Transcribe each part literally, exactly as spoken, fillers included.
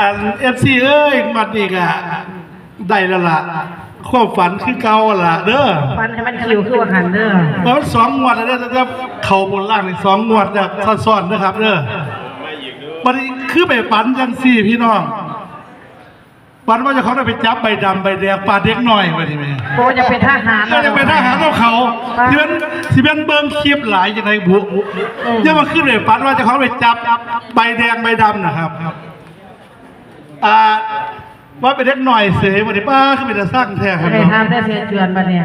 อัน เอฟซี เอ้ยงวดนี้ก็ได้แล้วล่ะ ความฝันคือเก่าล่ะเด้อ ฝันให้มันคิวคือว่าหันเด้อ เพราะมันสองงวดแล้วเด้อ แต่เข้าบนล่างนี่สองงวดแล้วซ้อนๆนะครับเด้อ บัดนี้คือไปฝันจังซี่พี่น้อง ฝันว่าเจ้าของได้ไปจับใบดำใบแดงปาดเด็กน้อยบัดนี้แม่ โอ้ จะเป็นทหาร ก็จะเป็นทหารของเขา ที่มันที่มันเบิ่งคลิปหลายจังได๋บุ เออ ยังมาขึ้นไปฝันว่าเจ้าของไปจับใบแดงใบดำนะครับ อ่า ว่าเป็นเด็กน้อยเสยบัดนี้ ป้า คือเป็นตาซังแท้ครับ ให้ถามได้เสียเจือนบัดเนี่ย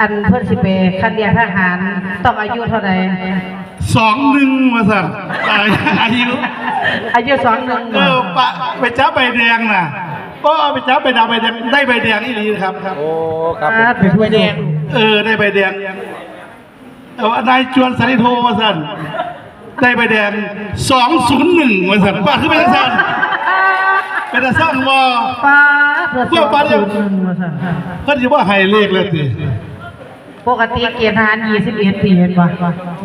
อันเพิ่นสิไปคัดเลือกทหาร ต้องอายุเท่าใด สองหนึ่ง ว่าซั่น อายุ อายุ อายุ สองหนึ่ง เออ ปะ ไปจับใบแดงน่ะ ก็เอาไปจับใบดำใบแดง ได้ใบแดงอีหลีครับ โอ้ ครับผม อ่า เป็นใบแดง เออ ได้ใบแดง แต่ว่านายจวนสันติโทว่าซั่น ได้ใบแดง สองศูนย์หนึ่ง ว่าซั่น ป้า คือเป็นซั่น เป็นตาซังบ่ ป้า เพื่อ เพื่อป้า สองศูนย์หนึ่ง ว่าซั่น เพิ่นสิบ่ให้เลขแล้วติ ปกติเกณฑ์ทหาร ยี่สิบเอ็ด ปี เห็นบ่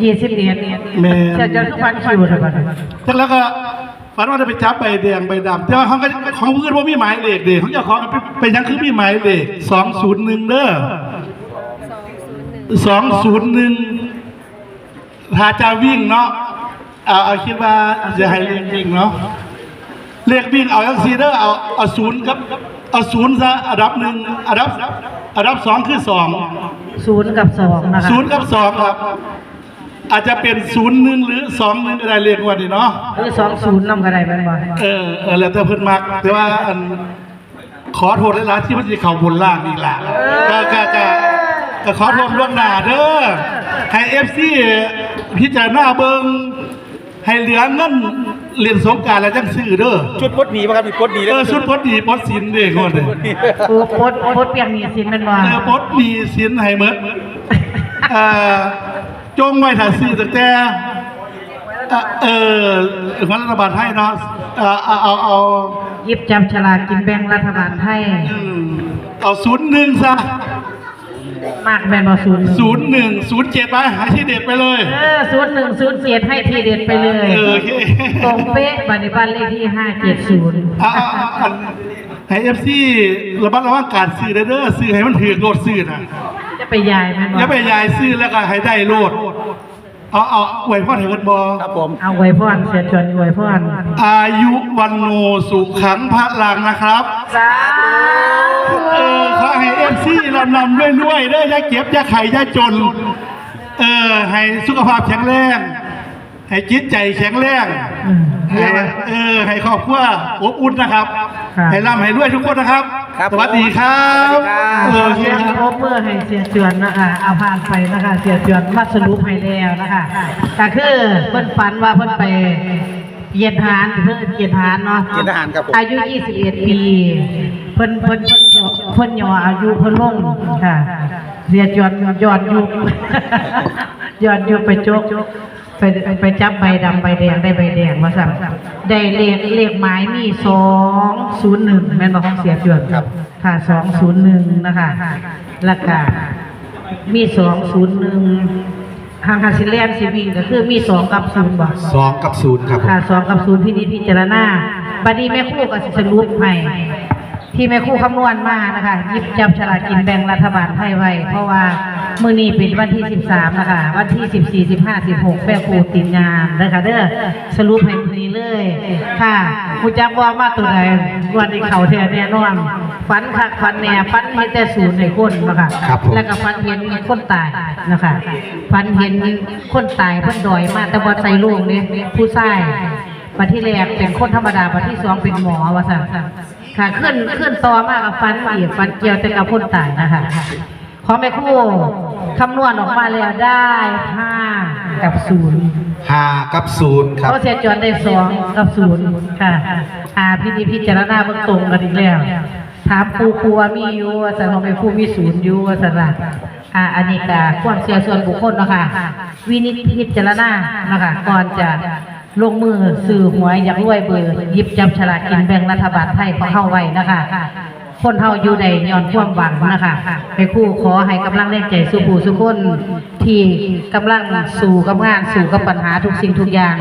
ยี่สิบเอ็ด แม่น เสียเจ้าคือฝันคิวเด้อบัดนี้ จังแล้วก็ฝันว่าได้ไปจับใบแดงใบดำ แต่ว่าของก็ ของผู้อื่นบ่มีหมายเลขเด้ ของเจ้าของเป็น เป็นหยังคือมีหมายเลข สองศูนย์หนึ่ง เด้อ สองศูนย์หนึ่ง ถ้าจะวิ่งเนาะ เอา เอาคิดว่าจะให้เลขวิ่งเนาะ เลขวิ่งเอาจังซี่เด้อ เอา เอาศูนย์กับ เอาศูนย์ซะ อันดับหนึ่ง อันดับ อันดับสองคือสอง ศูนย์กับสองนะคะ ศูนย์กับสองครับ อาจจะเป็นศูนย์หนึ่งหรือสองหนึ่งก็ได้เลขงวดนี้เนาะ หรือสองศูนย์นำก็ได้แม่นบ่ เออ เออ แล้วแต่เพิ่นมัก แต่ว่าอัน ขอโทษหลายๆที่มันสิเข้าบนล่างอีกล่ะ ก็ ก็ ก็ ก็ขอโทษล่วงหน้าเด้อ ให้ เอฟซี พิจารณาเบิ่ง ให้เหลือเงินเล่นสงกรานต์แล้วจังซื้อเด้อ ชุดปลดหนี้บ่ครับ นี่ปลดหนี้แล้ว เออ ชุดปลดหนี้ปลดสินเด้งวดนี้ โอ้ ปลด ปลดเปลื้องหนี้สินแม่นบ่ เออ ปลดหนี้สินให้หมด เอ่อ จงไว้ถ้าซื้อตั้งแต่ เอ่อ เอ่อ ของรัฐบาลไทยเนาะ เอ่อ เอา เอา เอา หยิบจับฉลากกินแบ่งรัฐบาลไทย อืม เอาศูนย์หนึ่งซะ มากแม่นบ่ ศูนย์หนึ่ง ศูนย์หนึ่ง ศูนย์เจ็ด ไป ให้ทีเด็ดไปเลย เออ ศูนย์หนึ่ง ศูนย์เจ็ด ให้ทีเด็ดไปเลย เออ โอเค ตรงเป๊ะ บัดนี้บ้านเลขที่ ห้าเจ็ดศูนย์ อ่า อ่า อ่า อัน ให้ เอฟซี ระมัดระวังการซื้อเด้อ ซื้อให้มันถืกโลดซื้อน่ะ อย่าไปยายแม่นบ่ อย่าไปยายซื้อแล้วก็ให้ได้โลด เอา เอา อวยพรให้เพิ่นบ่ ครับผม เอาอวยพร เสียจวนอวยพร อายุวัณโณสุขังพลังนะครับ สาธุ เออ ขอให้ เอฟซี ร่ำๆรวยๆเด้อ อย่าเจ็บ อย่าไข้ อย่าจน เออ ให้สุขภาพแข็งแรง ให้จิตใจแข็งแรง อืม ให้ เออ ให้ครอบครัวอบอุ่นนะครับ ครับ ให้ร่ำให้รวยทุกคนนะครับ ครับ สวัสดีครับ สวัสดีครับ เออ โอเคครับ ปรบมือให้เสียจวนนะคะ เอาผ่านไปนะคะ เสียจวนมาสรุปให้แล้วนะคะ ก็คือเพิ่นฝันว่าเพิ่นไปเกณฑ์ทหาร เพิ่นเกณฑ์ทหารเนาะ เกณฑ์ทหารครับผม อายุ ยี่สิบเอ็ด ปี เพิ่น เพิ่น เพิ่นย่อ เพิ่นย่ออายุเพิ่นลงค่ะ เสียจวนย้อนยุค ย้อนยุคไปจก ไป ไปจับใบดำใบแดง ได้ใบแดงว่าซั่น ได้เลข เลขหมายมี สองศูนย์หนึ่ง แม่นบ่ ของเสียจวน ครับ ค่ะ สองศูนย์หนึ่ง นะคะ แล้วก็มี สองศูนย์หนึ่ง หางคันสิแล่นสิวิ่งก็คือมี สอง กับ ศูนย์ บ่ สอง กับ ศูนย์ ครับผม ค่ะ สอง กับ ศูนย์ พินิจพิจารณา บัดนี้แม่ครูก็สิสรุปให้ ที่แม่ครูคำนวณมานะคะ หยิบจับฉลากกินแบ่งรัฐบาลไทยไว้ เพราะว่ามื้อนี้เป็นวันที่ สิบสาม นะคะ วันที่ สิบสี่ สิบห้า สิบหก แม่ครูติดงานนะคะเด้อ สรุปให้มื้อนี้เลยค่ะ ฮู้จักบ่มาตัวใด งวดนี้เข้าแท้แน่นอน ฝันคักฝันแน่ ฝันเห็นแต่ศูนย์ให้คนนะคะ ครับผม แล้วก็ฝันเห็นคนตายนะคะ ฝันเห็นคนตายเพิ่นดอยมาแต่บ่ใส่โลงเด้ ผู้ชาย บัดที่แรกเป็นคนธรรมดา บัดที่สองเป็นหมอว่าซั่น ค่ะ ขึ้น ขึ้นต่อมาก็ฝันอีก ฝันเกี่ยวแต่กับคนตายนะคะ ของแม่ครูคำนวณออกมาแล้วได้ ห้า กับ ศูนย์ ห้า กับ ศูนย์ ครับ เพราะเสียจวนได้ สอง กับ ศูนย์ ค่ะ อ่า พินิจพิจารณาเบิ่งตรงกันอีกแล้ว ถามครู ครูว่ามีอยู่ว่าซั่น ของแม่ครูมี ศูนย์ อยู่ว่าซั่นล่ะ อ่า อันนี้ก็ความเชื่อส่วนบุคคลเนาะค่ะ วินิจพิจารณาเนาะค่ะ ก่อนจะลงมือซื้อหวยอยากรวยเบอร์ หยิบจับฉลากกินแบ่งรัฐบาลไทยของเฮาไว้นะคะ คนเฮาอยู่ได้ย้อนความหวังนะคะ แม่ครูขอให้กำลังแรงใจสู่ผู้สู่คนที่กำลังสู้กับงาน สู้กับปัญหาทุกสิ่งทุกอย่าง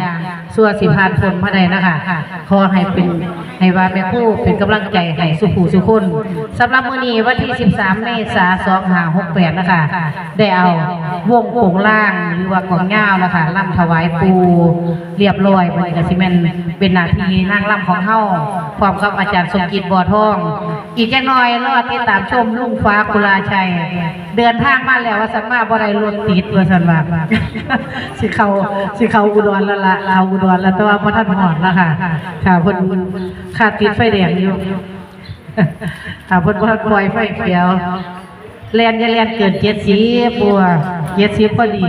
สั่วสิผ่านพ้นมาได้นะคะ ขอให้เป็น ให้ว่าแม่ครูเป็นกำลังใจให้สู่ผู้สู่คน สำหรับมื้อนี้วันที่ สิบสาม เมษา สองห้าหกแปด นะคะ ได้เอาวงโปงลางหรือว่ากลองยาวนะคะ รำถวายปู่เรียบร้อย มื้อนี้ก็สิแม่นเป็นหน้าที่นางรำของเฮา พร้อมกับอาจารย์สมจิต บ่อทอง อีกจักหน่อยรอติดตามชมลุงฟ้า คุลาชัย เดินทางมาแล้วว่าซั่น มาบ่ได้รถติดว่าซั่นว่า สิเข้า สิเข้าอุดรแล้วล่ะ เข้าอุดรแล้ว แต่ว่าบ่ทันฮอดนะคะ ค่ะ เพิ่นคาติดไฟแดงอยู่ ค่ะ เพิ่นบ่ทันปล่อยไฟเขียว แล่นอย่าแล่นเกิน เจ็ดสิบ ปัว เจ็ดสิบ พอดี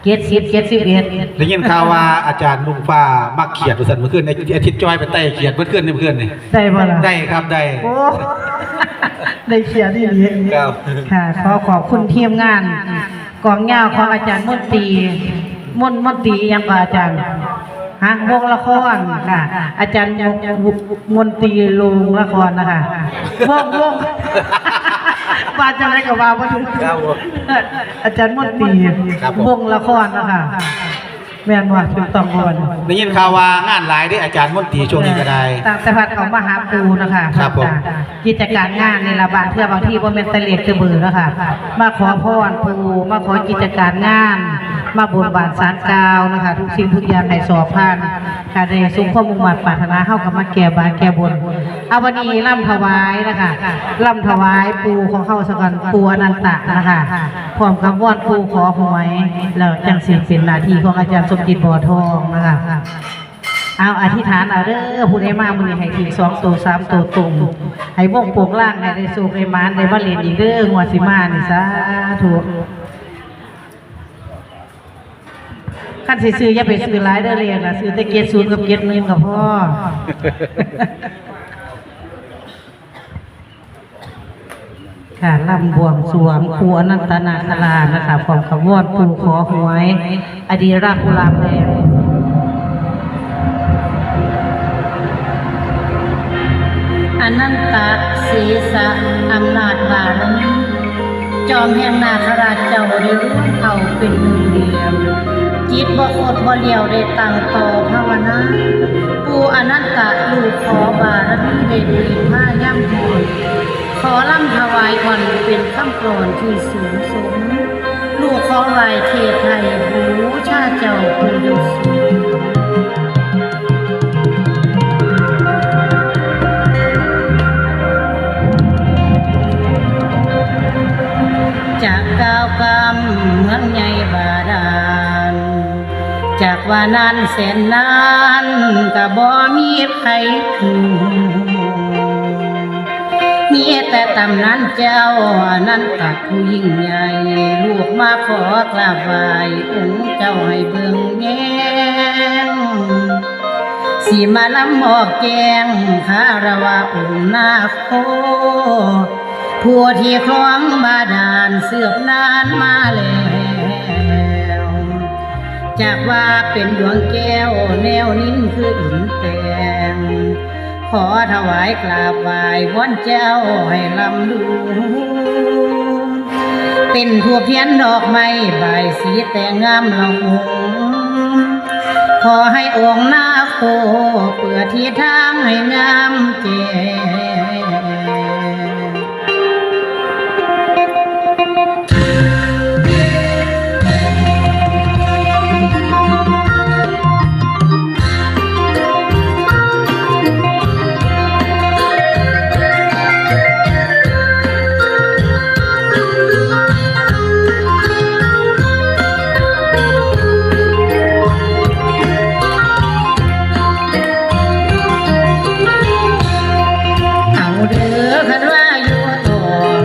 เจ็ดสิบ เจ็ดสิบเอ็ด ได้ยินข่าวว่าอาจารย์ลุงฟ้ามักเขียดว่าซั่น มื้อคืนนี้ อาทิตย์จ้อยไปไต่เขียดเมื่อคืนนี้ มื้อคืนนี้ ได้บ่ล่ะ ได้ครับ ได้ โอ้ ได้เขียดอีหลี ครับ ค่ะ ขอขอบคุณทีมงานกลองยาวของอาจารย์มนตรี มน มนตรีอิหยังก็อาจารย์ ฮะ วงละครค่ะ อาจารย์มน มนตรีโรงละครนะคะ วง วง ว่าจังได๋ก็ว่าบ่ถูก ครับผม อาจารย์มนตรี ครับผม วงละครนะคะ แม่นบ่ ถูกต้องบ่ ได้ยินข่าวว่างานหลายเด้ อาจารย์มนตรีช่วงนี้ก็ได้ ตั้งแต่พัดเขามาหาปู่นะคะ ครับผม จ้ะ กิจการงานนี่ล่ะ บางเทื่อบางทีบ่แม่นแต่เลขแต่เบอร์เนาะค่ะ มาขอพรปู่ มาขอกิจการงาน มาบนบานศาลกล่าวนะคะ ทุกสิ่งทุกอย่างให้สอบผ่าน ค่ะ ได้สมความมุ่งมั่นปรารถนา เฮาก็มาแก้บาปแก้บน เอาวันนี้รำถวายนะคะ รำถวายปู่ของเฮาซะก่อน ปู่อนันตะนะคะ พร้อมกับวอนปู่ขอหวย แล้วจั่งสิเป็นหน้าที่ของอาจารย์สมจิต บ่อทองนะคะ เอาอธิษฐานเอาเด้อ ผู้ใดมามื้อนี้ให้ถืกสองโตสามโตตรง ให้วงโปงลางให้ได้โชคได้หมาน ได้มาเล่นอีกเด้อ งวดสิมานี่ สาธุ คันสิซื้ออย่าไปซื้อหลายเด้อเลขน่ะ ซื้อแต่ เจ็ดศูนย์ กับ เจ็ดหนึ่ง ก็พอ ค่ะ รำบวงสรวงปู่อนันตนาคราชนะคะ พร้อมกับวอนปู่ขอหวย อดีราชกุลาแดง อนันตะเสสะอำนาจบารมี จอมแห่งนาคราชเจ้าได้รวมเข้าเป็นหนึ่งเดียว จิตบ่คดบ่เดี่ยวได้ตั้งต่อภาวนา ปู่อนันตะลูกขอบารมีได้เปล่งพายามโพธิ ขอรำถวายก่อนเป็นคำกลอนที่สูงส่ง ลูกขอไหว้เทพไทยบูชาเจ้าผู้อยู่สูง จากกาวกำเมืองใหญ่บาดาล จากว่านานแสนนานก็บ่มีใครถูก มีแต่ตำนานเจ้าอนันตะผู้ยิ่งใหญ่ ลูกมาขอกราบไหว้องค์เจ้าให้เบิ่งแยง สิมาลำออกแกงคารวะองค์นาคโค ผู้ที่ครองบาดาลสืบนานมาแล้ว จากว่าเป็นดวงแก้วแนวนินคืออินแตง ขอถวายกราบไหว้วอนเจ้าให้ลำลู เป็นผู้เพียนดอกไม้บายสีแต่งงามละหง ขอให้องค์นาคโคเปิดที่ทางให้งามแจ้ง เอาเด้อ คันว่าอยู่ต้อง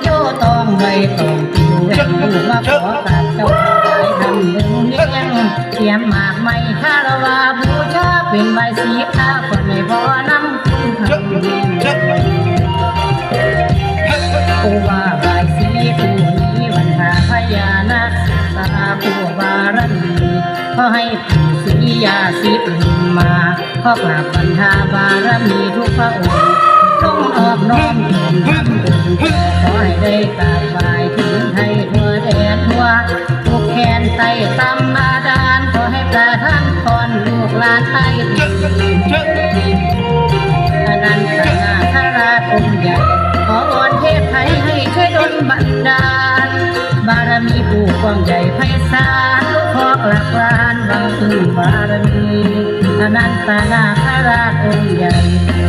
อยู่ต้องไว้ต้องอยู่แว่นอยู่มาขอกราบเจ้าหลายท่านเบิ่งเลี้ยง เตรียมหมากไม้คารวะบูชาเป็นใบายสีข้าก่อนให้พ่อนำคุณคำ ผู้ว่าบายสีผู้นี้วันทาพญานาคสาผู้บารมี ขอให้ปู่ศรียาสิริมา ขอกราบบรรดาบารมีทุกพระองค์ ต้องออกน้อมขอให้ได้กราบไหว้ถึงไทยทั่วแดนทั่วทุกแคว้นใต้ต่ำบาดาลขอให้ประทานพรลูกหลานไทย อนันตนาคราชองค์ใหญ่ ขอวอนเทพไทยให้ช่วยดลบันดาล บารมีผู้กว้างใหญ่ไพศาลลูกขอกราบลานหวังพึ่งบารมี อนันตนาคราชองค์ใหญ่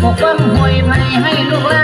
ปกป้องห้วยไผ่ให้ลูกหล